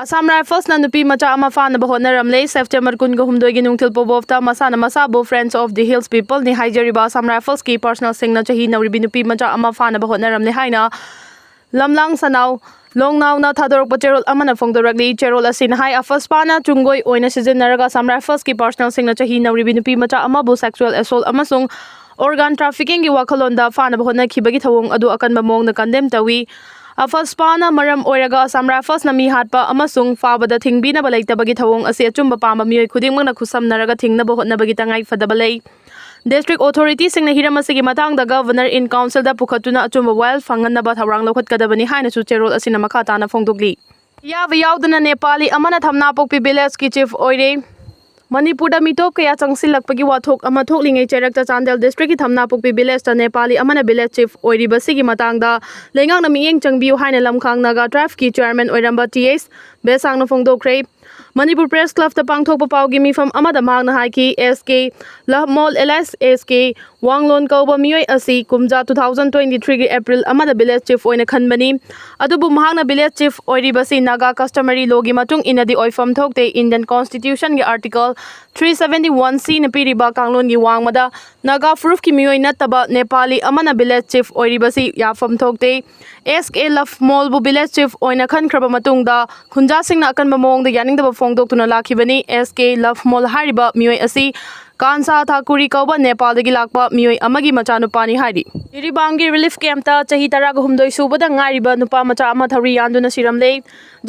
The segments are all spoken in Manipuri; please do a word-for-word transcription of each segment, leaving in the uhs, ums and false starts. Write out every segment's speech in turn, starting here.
Assam Riflesꯅ ꯅꯨꯄꯤ ꯃꯆꯥ ꯑꯃ ꯐꯥꯅꯕ ꯍꯣꯠꯅꯔꯝꯂꯦ꯫ September ꯀꯨꯟꯒ ꯍꯨꯝꯗꯣꯏꯒꯤ ꯅꯨꯡꯊꯤꯜ ꯄꯨꯡ ꯇꯔꯥꯗ ꯃꯁꯥꯅ ꯃꯁꯥꯕꯨ Friends of the Hills Peopleꯅꯤ ꯍꯥꯏꯖꯔꯤꯕ Assam Riflesꯀꯤ personnelꯁꯤꯡꯅ ꯆꯍꯤ ꯅꯧꯔꯤꯕꯤ ꯅꯨꯄꯤ ꯃꯆꯥ ꯑꯃ ꯐꯥꯅꯕ ꯍꯣꯠꯅꯔꯝꯂꯦ ꯍꯥꯏꯅ ꯂꯝꯂꯥꯡ ꯁꯅꯥꯎ ꯂꯣꯡꯅꯥꯎꯅ ꯊꯥꯗꯣꯔꯛꯄ ꯆꯦꯔꯣꯜ ꯑꯃꯅ ꯐꯣꯡꯗꯣꯔꯛꯂꯤ꯫ ꯆꯦꯔꯣꯜ ꯑꯁꯤꯅ ꯍꯥꯏ, ꯑꯐꯁꯄꯥꯅ ꯆꯨꯡꯒꯣꯏ ꯑꯣꯏꯅ ꯁꯤꯖꯤꯟꯅꯔꯒ Assam Riflesꯀꯤ personnelꯁꯤꯡꯅ ꯆꯍꯤ ꯅꯧꯔꯤꯕꯤ ꯅꯨꯄꯤ ꯃꯆꯥ ꯑꯃꯕꯨ sexual assault ꯑꯃꯁꯨꯡ organ traffickingꯒꯤ ꯋꯥꯈꯜꯂꯣꯟꯗ ꯐꯥꯅꯕ ꯍꯣꯠꯅꯈꯤꯕꯒꯤ ꯊꯧꯑꯣꯡ ꯑꯗꯨ ꯑꯀꯟꯕ ꯃꯑꯣꯡꯗ condemn ꯇꯧꯏ꯫ ꯑꯐꯁꯄꯥꯅ ꯃꯔꯝ ꯑꯣꯏꯔꯒ Assam Riflesꯅ ꯃꯤ ꯍꯥꯠꯄ ꯑꯃꯁꯨꯡ ꯐꯥꯕꯗ ꯊꯤꯡꯕꯤꯅꯕ ꯂꯩꯇꯕꯒꯤ ꯊꯧꯑꯣꯡ ꯑꯁꯤ ꯑꯆꯨꯝꯕ ꯄꯥꯝꯕ ꯃꯤꯑꯣꯏ ꯈꯨꯗꯤꯡꯃꯛꯅ ꯈꯨꯠꯁꯝꯅꯔꯒ ꯊꯤꯡꯅꯕ ꯍꯣꯠꯅꯕꯒꯤ ꯇꯉꯥꯏ ꯐꯗꯕ ꯂꯩ꯫ District authorityꯁꯤꯡꯅ ꯍꯤꯔꯝ ꯑꯁꯤꯒꯤ ꯃꯇꯥꯡꯗ Governor in Councilꯗ ꯄꯨꯈꯠꯇꯨꯅ ꯑꯆꯨꯝꯕ ꯋꯥꯌꯦꯜ ꯐꯪꯍꯟꯅꯕ ꯊꯧꯔꯥꯡ ꯂꯧꯈꯠꯀꯗꯕꯅꯤ ꯍꯥꯏꯅꯁꯨ ꯆꯦꯔꯣꯜ ꯑꯁꯤꯅ ꯃꯈꯥ ꯇꯥꯅ ꯐꯣꯡꯗꯣꯛꯂꯤ꯫ ꯑꯌꯥꯕ ꯌꯥꯎꯗꯅ ꯅꯦꯄꯥꯂꯤ ꯑꯃꯅ ꯊꯝꯅꯥꯄꯣꯛꯄꯤ villageꯀꯤ chief ꯑꯣꯏꯔꯦ꯫ ꯃꯅꯤꯄꯨꯔꯗ ꯃꯤꯇꯣꯞ ꯀꯌꯥ ꯆꯪꯁꯤꯜꯂꯛꯄꯒꯤ ꯋꯥꯊꯣꯛ ꯑꯃ ꯊꯣꯛꯂꯤꯉꯩ ꯆꯩꯔꯛꯇ ꯆꯥꯟꯗꯦꯜ districtꯀꯤ ꯊꯝꯅꯥꯄꯣꯛꯄꯤ villageꯇ ꯅꯦꯄꯥꯂꯤ ꯑꯃꯅ village chief ꯑꯣꯏꯔꯤꯕꯁꯤꯒꯤ ꯃꯇꯥꯡꯗ ꯂꯩꯉꯥꯛꯅ ꯃꯤꯠꯌꯦꯡ ꯆꯪꯕꯤꯌꯨ ꯍꯥꯏꯅ ꯂꯝꯈꯥꯡ ꯅꯥꯒꯥ tribeꯀꯤ chairman ꯑꯣꯏꯔꯝꯕ ꯇꯤ ꯑꯩꯆ ꯕꯦꯁꯥꯡꯅ ꯐꯣꯡꯗꯣꯛꯈ꯭ꯔꯦ꯫ Manipur Press Clubꯇ ꯄꯥꯡꯊꯣꯛꯄ ꯄꯥꯎꯒꯤ ꯃꯤꯐꯝ ꯑꯃꯗ ꯃꯍꯥꯛꯅ ꯍꯥꯏꯈꯤ, ꯑꯦꯁ ꯀꯦ ꯂꯍꯃꯣꯜ alias ꯑꯦꯁ ꯀꯦ ꯋꯥꯡꯂꯣꯟ ꯀꯧꯕ ꯃꯤꯑꯣꯏ ꯑꯁꯤ ꯀꯨꯝꯖꯥ two thousand twenty threeꯒꯤ April ꯑꯃꯗ village chief ꯑꯣꯏꯅ ꯈꯟꯕꯅꯤ꯫ ꯑꯗꯨꯕꯨ ꯃꯍꯥꯛꯅ village chief ꯑꯣꯏꯔꯤꯕꯁꯤ Naga customary lawꯒꯤ ꯃꯇꯨꯡ ꯏꯟꯅꯗꯤ ꯑꯣꯏꯐꯝ ꯊꯣꯛꯇꯦ꯫ Indian Constitutionꯒꯤ article three seventy one Cꯅ ꯄꯤꯔꯤꯕ ꯀꯥꯡꯂꯣꯟꯒꯤ ꯋꯥꯡꯃꯗ Naga ꯐꯨꯔꯨꯞꯀꯤ ꯃꯤꯑꯣꯏ ꯅꯠꯇꯕ ꯅꯦꯄꯥꯂꯤ ꯑꯃꯅ village chief ꯑꯣꯏꯔꯤꯕꯁꯤ ꯌꯥꯐꯝ ꯊꯣꯛꯇꯦ꯫ ꯑꯦꯁ ꯀꯦ ꯂꯐꯃꯣꯜꯕꯨ village chief ꯑꯣꯏꯅ ꯈꯟꯈ꯭ꯔꯕ ꯃꯇꯨꯡꯗ ꯈꯨꯟꯖꯥꯁꯤꯡꯅ ꯑꯀꯟꯕ ꯃꯑꯣꯡꯗ ꯌꯥꯅꯤꯡꯗꯕ ꯐꯣꯡꯗꯣꯛꯇꯨꯅ ꯂꯥꯛꯈꯤꯕꯅꯤ꯫ ꯑꯦꯁ ꯀꯦ ꯂꯐꯃꯣꯜ ꯍꯥꯏꯔꯤꯕ ꯃꯤꯑꯣꯏ ꯑꯁꯤ ꯀꯥꯟꯁꯥ ꯊꯥꯀꯨꯔꯤ ꯀꯧꯕ ꯅꯦꯄꯥꯜꯗꯒꯤ ꯂꯥꯛꯄ ꯃꯤꯑꯣꯏ ꯑꯃꯒꯤ ꯃꯆꯥꯅꯨꯄꯥꯅꯤ ꯍꯥꯏꯔꯤ꯫ ꯖꯤꯔꯤꯕꯥꯝꯒꯤ relief campꯇ ꯆꯍꯤ ꯇꯔꯥꯒ ꯍꯨꯝꯗꯣꯏ ꯁꯨꯕꯗ ꯉꯥꯏꯔꯤꯕ ꯅꯨꯄꯥ ꯃꯆꯥ ꯑꯃ ꯊꯧꯔꯤ ꯌꯥꯟꯗꯨꯅ ꯁꯤꯔꯝꯂꯦ꯫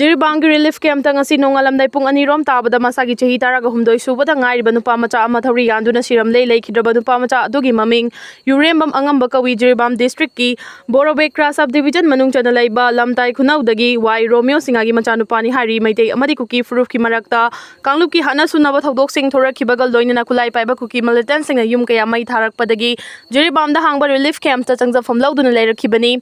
ꯖꯤꯔꯤꯕꯥꯝꯒꯤ relief campꯇ ꯉꯁꯤ ꯅꯣꯡꯉꯥꯜꯂꯝꯗꯥꯏ ꯄꯨꯡ ꯑꯅꯤꯔꯣꯝ ꯇꯥꯕꯗ ꯃꯁꯥꯒꯤ ꯆꯍꯤ ꯇꯔꯥꯒ ꯍꯨꯝꯗꯣꯏ ꯁꯨꯕꯗ ꯉꯥꯏꯔꯤꯕ ꯅꯨꯄꯥ ꯃꯆꯥ ꯑꯃ ꯊꯧꯔꯤ ꯌꯥꯟꯗꯨꯅ ꯁꯤꯔꯝꯂꯦ꯫ ꯂꯩꯈꯤꯗ꯭ꯔꯕ ꯅꯨꯄꯥ ꯃꯆꯥ ꯑꯗꯨꯒꯤ ꯃꯃꯤꯡ ꯌꯨꯔꯦꯝꯕꯝ ꯑꯉꯝꯕ ꯀꯧꯏ꯫ ꯖꯤꯔꯤꯕꯥꯝ districtꯀꯤ ꯕꯣꯔꯣꯕꯦꯀ꯭ꯔꯥ subdivision ꯃꯅꯨꯡ ꯆꯟꯅ ꯂꯩꯕ ꯂꯝꯇꯥꯏ ꯈꯨꯅꯧꯗꯒꯤ ꯋꯥꯏ ꯔꯣꯃꯤꯌꯣ ꯁꯤꯡꯍꯒꯤ ꯃꯆꯥꯅꯨꯄꯥꯅꯤ ꯍꯥꯏꯔꯤ꯫ ꯃꯩꯇꯩ ꯑꯃꯗꯤ ꯀꯨꯀꯤ ꯐꯨꯔꯨꯞꯀꯤ ꯃꯔꯛꯇ ꯀꯥꯡꯂꯨꯞꯀꯤ ꯍꯥꯠꯅ ꯁꯨꯅꯕ ꯊꯧꯗꯣꯛꯁꯤꯡ ꯊꯣꯔꯛꯈꯤꯕꯒ ꯂꯣꯏꯅꯅ ꯈꯨꯠꯂꯥꯏ ꯄꯥꯏꯕ ꯀꯨꯀꯤ militantꯁꯤꯡꯅ ꯌꯨꯝ ꯀꯌꯥ ꯃꯩ ꯊꯥꯔꯛꯄꯗꯒꯤ ꯖꯤꯔꯤꯕꯥꯝꯗ ꯍꯥꯡꯕ relief campꯇ ꯆꯪꯖꯐꯝ ꯂꯧꯗꯨꯅ ꯂꯩꯔꯛꯈꯤꯕꯅꯤ꯫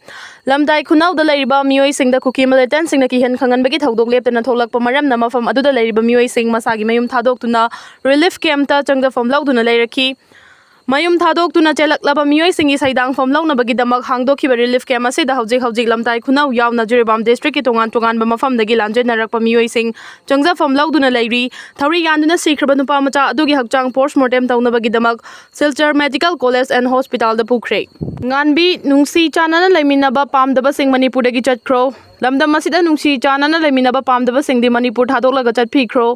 ꯂꯝꯇꯥꯏ ꯈꯨꯅꯧꯗ ꯂꯩꯔꯤꯕ ꯃꯤꯑꯣꯏꯁꯤꯡꯗ ꯀꯨꯀꯤ militantꯁꯤꯡꯅ ꯀꯤꯍꯟ ꯈꯪꯍꯟꯕꯒꯤ ꯊꯧꯗꯣꯛ ꯂꯦꯞꯇꯅ ꯊꯣꯛꯂꯛꯄ ꯃꯔꯝꯅ ꯃꯐꯝ ꯑꯗꯨꯗ ꯂꯩꯔꯤꯕ ꯃꯤꯑꯣꯏꯁꯤꯡ ꯃꯁꯥꯒꯤ ꯃꯌꯨꯝ ꯊꯥꯗꯣꯛꯇꯨꯅ relief campꯇ ꯆꯪꯖꯐꯝ ꯂꯧꯗꯨꯅ ꯂꯩꯔꯛꯈꯤ꯫ ꯃꯌꯨꯝ ꯊꯥꯗꯣꯛꯇꯨꯅ ꯆꯦꯜꯂꯛꯂꯕ ꯃꯤꯑꯣꯏꯁꯤꯡꯒꯤ ꯁꯩꯗꯥꯡꯐꯝ ꯂꯧꯅꯕꯒꯤꯗꯃꯛ ꯍꯥꯡꯗꯣꯛꯈꯤꯕ relief camp ꯑꯁꯤꯗ ꯍꯧꯖꯤꯛ ꯍꯧꯖꯤꯛ ꯂꯝꯇꯥꯏ ꯈꯨꯅꯧ ꯌꯥꯎꯅ ꯖꯤꯔꯤꯕꯥꯝ district ꯀꯤ ꯇꯣꯉꯥꯟ ꯇꯣꯉꯥꯟꯕ ꯃꯐꯝꯗꯒꯤ ꯂꯥꯟꯖꯦꯟꯅꯔꯛꯄ ꯃꯤꯑꯣꯏꯁꯤꯡ ꯆꯪꯖꯐꯝ ꯂꯧꯗꯨꯅ ꯂꯩꯔꯤ꯫ ꯊꯧꯔꯤ ꯌꯥꯟꯗꯨꯅ ꯁꯤꯈ꯭ꯔꯕ ꯅꯨꯄꯥ ꯃꯆꯥ ꯑꯗꯨꯒꯤ ꯍꯛꯆꯥꯡ post mortem ꯇꯧꯅꯕꯒꯤꯗꯃꯛ Silchar Medical College and Hospital ꯗ ꯄꯨꯈ꯭ꯔꯦ꯫ ꯉꯥꯟꯕꯤ, ꯅꯨꯡꯁꯤ ꯆꯥꯟꯅꯅ ꯂꯩꯃꯤꯟꯅꯕ ꯄꯥꯝꯗꯕꯁꯤꯡ ꯃꯅꯤꯄꯨꯔꯗꯒꯤ ꯆꯠꯈ꯭ꯔꯣ꯫ ꯂꯝꯗꯝ ꯑꯁꯤꯗ ꯅꯨꯡꯁꯤ ꯆꯥꯟꯅꯅ ꯂꯩꯃꯤꯟꯅꯕ ꯄꯥꯝꯗꯕꯁꯤꯡꯗꯤ ꯃꯅꯤꯄꯨꯔ ꯊꯥꯗꯣꯛꯂꯒ ꯆꯠꯄꯤꯈ꯭ꯔꯣ꯫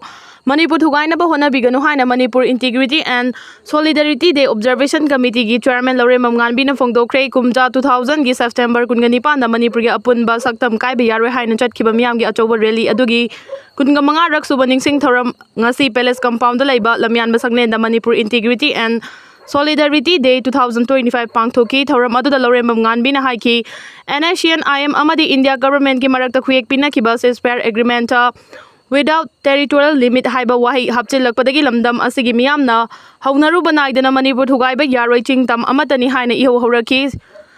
ꯃꯅꯤꯄꯨꯔ ꯊꯨꯒꯥꯏꯅꯕ ꯍꯣꯠꯅꯕꯤꯒꯅꯨ ꯍꯥꯏꯅ Manipur Integrity and Solidarity Day Observation Committee ꯒꯤ chairman ꯂꯧꯔꯦꯝꯕꯝ ꯉꯥꯟꯕꯤꯅ ꯐꯣꯡꯗꯣꯛꯈ꯭ꯔꯦ꯫ ꯀꯨꯝꯖꯥ two thousand ꯒꯤ September ꯀꯨꯟꯒ ꯅꯤꯄꯥꯟꯗ ꯃꯅꯤꯄꯨꯔꯒꯤ ꯑꯄꯨꯟꯕ ꯁꯛꯇꯝ ꯀꯥꯏꯕ ꯌꯥꯔꯣꯏ ꯍꯥꯏꯅ ꯆꯠꯈꯤꯕ ꯃꯤꯌꯥꯝꯒꯤ ꯑꯆꯧꯕ rally ꯑꯗꯨꯒꯤ ꯀꯨꯟꯒ ꯃꯉꯥꯔꯛ ꯁꯨꯕ ꯅꯤꯡꯁꯤꯡ ꯊꯧꯔꯝ ꯉꯁꯤ Palace Compound ꯗ ꯂꯩꯕ ꯂꯝꯌꯥꯟꯕ ꯁꯪꯂꯦꯟꯗ Manipur Integrity and Solidarity Day two thousand twenty-five ꯄꯥꯡꯊꯣꯛꯈꯤ꯫ ꯊꯧꯔꯝ ꯑꯗꯨꯗ ꯂꯧꯔꯦꯝꯕꯝ ꯉꯥꯟꯕꯤꯅ ꯍꯥꯏꯈꯤ, N S C N I M ꯑꯃꯗꯤ India government ꯀꯤ ꯃꯔꯛꯇ ꯈꯨꯌꯦꯛ ꯄꯤꯅꯈꯤꯕ ceasefire agreement without territorial limit ꯍꯥꯏꯕ ꯋꯥꯍꯩ ꯍꯥꯞꯆꯤꯜꯂꯛꯄꯗꯒꯤ ꯂꯝꯗꯝ ꯑꯁꯤꯒꯤ ꯃꯤꯌꯥꯝꯅ ꯍꯧꯅꯔꯨꯕ ꯅꯥꯏꯗꯅ ꯃꯅꯤꯄꯨꯔ ꯊꯨꯒꯥꯏꯕ ꯌꯥꯔꯣꯏ, ꯆꯤꯡ ꯇꯝ ꯑꯃꯠꯇꯅꯤ ꯍꯥꯏꯅ ꯏꯍꯧ ꯍꯧꯔꯛꯈꯤ꯫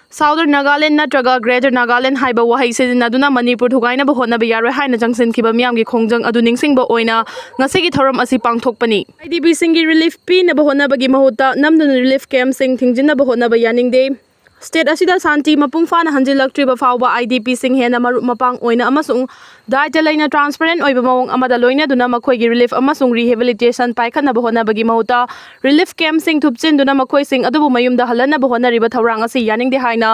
Southern Nagaland ꯅꯠꯇ꯭ꯔꯒ Greater Nagaland ꯍꯥꯏꯕ ꯋꯥꯍꯩ ꯁꯤꯖꯤꯟꯅꯗꯨꯅ ꯃꯅꯤꯄꯨꯔ ꯊꯨꯒꯥꯏꯅꯕ ꯍꯣꯠꯅꯕ ꯌꯥꯔꯣꯏ ꯍꯥꯏꯅ ꯆꯪꯁꯤꯟꯈꯤꯕ ꯃꯤꯌꯥꯝꯒꯤ ꯈꯣꯡꯖꯪ ꯑꯗꯨ ꯅꯤꯡꯁꯤꯡꯕ ꯑꯣꯏꯅ ꯉꯁꯤꯒꯤ ꯊꯧꯔꯝ ꯑꯁꯤ ꯄꯥꯡꯊꯣꯛꯄꯅꯤ꯫ I D P ꯁꯤꯡꯒꯤ relief ꯄꯤꯅꯕ ꯍꯣꯠꯅꯕꯒꯤ ꯃꯍꯨꯠꯇ ꯅꯝꯗꯨꯅ relief camp ꯁꯤꯡ ꯊꯤꯡꯖꯤꯟꯅꯕ ꯍꯣꯠꯅꯕ ꯌꯥꯅꯤꯡꯗꯦ꯫ State ꯑꯁꯤꯗ ꯁꯥꯟꯇꯤ ꯃꯄꯨꯡ ꯐꯥꯅ ꯍꯟꯖꯤꯜꯂꯛꯇ꯭ꯔꯤꯕ ꯐꯥꯎꯕ I D P ꯁꯤꯡ ꯍꯦꯟꯅ ꯃꯔꯨꯞ ꯃꯄꯥꯡ ꯑꯣꯏꯅ ꯑꯃꯁꯨꯡ ꯗꯥꯏꯇ ꯂꯩꯅ transparent ꯑꯣꯏꯕ ꯃꯑꯣꯡ ꯑꯃꯗ ꯂꯣꯏꯅꯗꯨꯅ ꯃꯈꯣꯏꯒꯤ relief ꯑꯃꯁꯨꯡ rehabilitation ꯄꯥꯏꯈꯠꯅꯕ ꯍꯣꯠꯅꯕꯒꯤ ꯃꯍꯨꯠꯇ relief camp ꯁꯤꯡ ꯊꯨꯞꯆꯤꯟꯗꯨꯅ ꯃꯈꯣꯏꯁꯤꯡ ꯑꯗꯨꯕꯨ ꯃꯌꯨꯝꯗ ꯍꯜꯍꯟꯅꯕ ꯍꯣꯠꯅꯔꯤꯕ ꯊꯧꯔꯥꯡ ꯑꯁꯤ ꯌꯥꯅꯤꯡꯗꯦ ꯍꯥꯏꯅ